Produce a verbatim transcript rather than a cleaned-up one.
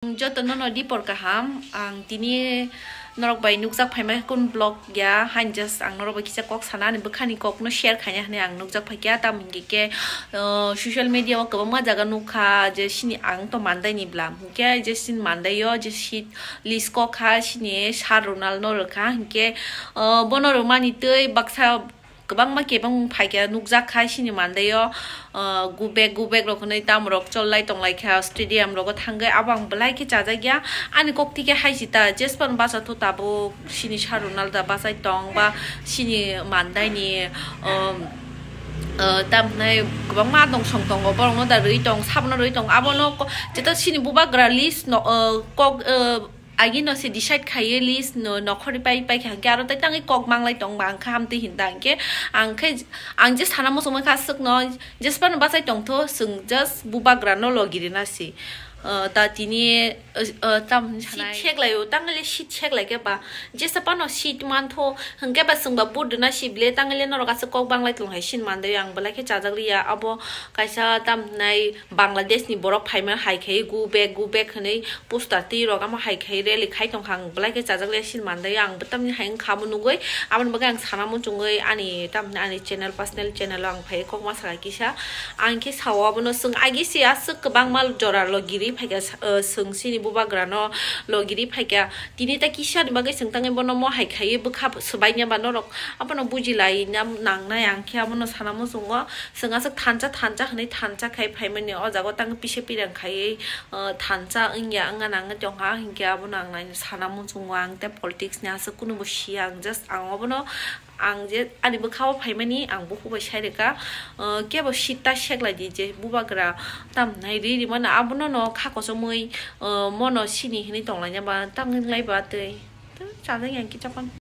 Joto nono dipor kaham, ang tini norok bai nukjak phaima kun vlog ya, hain just ang norok bai kisa kok sana ani bwkhani kok no share khaina hwnwi ang nukjak phaikya, tamo hinkhe ke, uh, social media o kwbangma jaga nukha je sini ang to mandai ni bwlam hinkhe je sini mandai o je seat list kok kha sini sir Ronald no rwkha hinkhe, uh, bono rwmani twi baksa kwbangma kebeng phaikha nukjak kha sini mandai o, uh, go back go back rok hwnwi tamo rok chol lai tong lai kha stadium rogo thangwi abo ang belai khe chajak ya ani kok thike hai sita jespan basa tho tabuk sini sir Ronald da bachai tong ba sini mandai ni, um, uh, tamo hwnwi kwbangma dong song tongo borok no da rwi tong sabono rwi tong abono ko-, jeto sini bubagra list no, uh, kok, uh, Agi no se decide khaiwi list no nokhorni pai pai kha, hwnkhe aro tai tangwi kok manglai tong ba, ang kha hamtwi hinda, hwnkhe ang khe, ang je sana muchungma kha swkno, jesphano bachai tongtho, chwng just bubagra no logi rina si. Uh, ta tini, uh, uh, tam seat seklai o, tangwi le seat seklai khe ba, jesa phano seat mantho, hwnkhe ba chwng ba vote rina si bile, tangwi le norok aswk kok banglai tong hai sin mandai, ang belai khe chajak liya, abo kaisa tam hinai Bangladesh ni borok phaima hai khai go back, go back hinwi poster twi rok amo hai khai rally khai tongkha, ang belai khe chajak le sin mandai, ang bo tamni hai wngkha abo nugwi, aboni bagwi ang sana muchungwi ani tamni ani channel, personal channel o ang phai kok ma saka kisa, ang khe sao abono chwng agi se aswk kwbangma jora lo giri phaikha, chwng chini bubagra no lo giri phaikha, tini ta kisa ni bagwi chwng tangwi bono mo hai khai bwkha swbaina ba norok abono bujilai na nangnai, ang khe abono sana muchungo. Chwng aswk thansa thansa hwnwi thansa khai phaimani, o jaga o tang pisa pirang khaiwi, uh, thansa wngya wngna nangwi tongkha, hinkhe abono ang naina sana muchungo, ang tei politics ni aswk kunubo siya, ang just ang obono, ang je ani bwkha o phaimani ang bukhuk bai sai rwkha, uh, kebo seat ta seklai di je bubagra tam hinai ri rimano abono no kha kochomwi, uh, mono sini hinwi tonglaina ba tang wnglai ba twi. Tei chajak yang kisa phano.